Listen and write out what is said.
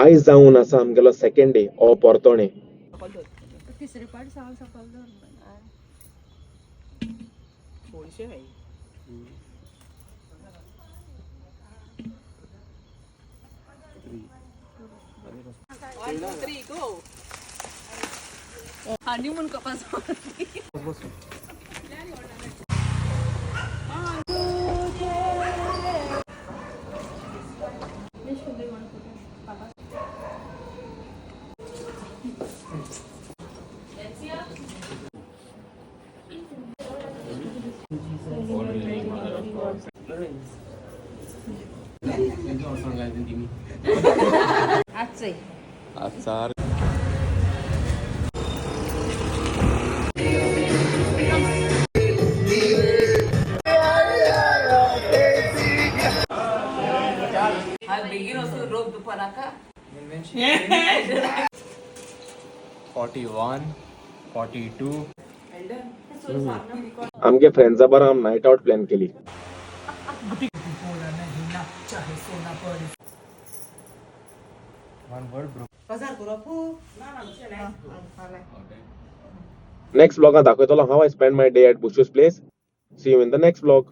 आयज जावन आसा आमगेलो सेकंड डे हो परतोणे. तिसरे पाट सावन सकयल दवर. थोडीशी आहे. One, two, three, go. Honeymoon कपास. आजचा हा बेगीन वचून रोप दुखा नाका. 41, 42. आमगे फ्रेंड्सा बरोबर आम नायट आउट प्लॅन केली. पसार करप. नेक्स्ट ब्लॉगात दाखयतलो how I spend my day at Bushu's place. See you in the next vlog.